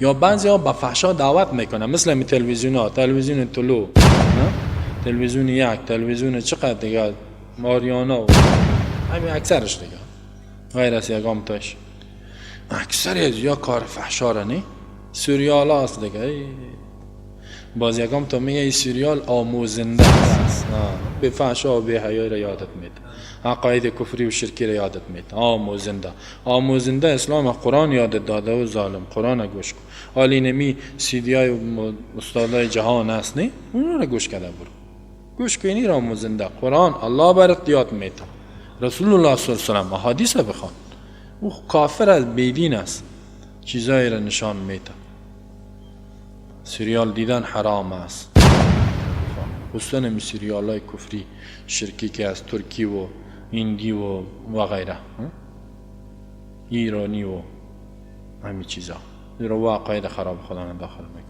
یا بعضی ها به فحشا دعوت میکنن، مثل می تلویزیون ها، تلویزیون طلوع، تلویزیون یک، تلویزیون چقدر دیگه، ماریانا و همین اکثرش دیگه، غیر از یگام تاش اکثر از یا کار فحشا را نی سریال هست دیگه. باز یکم تا میگه این سریال آموزنده است، به فحشا و به حیای را یادت میده، عقاید کفری و شرکی را یادت میده. آموزنده، آموزنده اسلام قرآن یادت داده و ظالم قرآن گوش کن. حالی نمی سیدی های استادای جهان است نی، اون را گوش کرده برو، گوش کنی را آموزنده. قرآن الله برات یاد میده، رسول الله صلی الله علیه و سلم احادیث بخوان. او کافر است، بیدین است، چیزایی را نشان میده. سریال دیدن حرام است، خصوصا می سریال های کفری شرکی که از ترکی و هندی و غیره، ایرانی و همین چیزا، زیرا و عقاید خراب خدا داخل میکنه.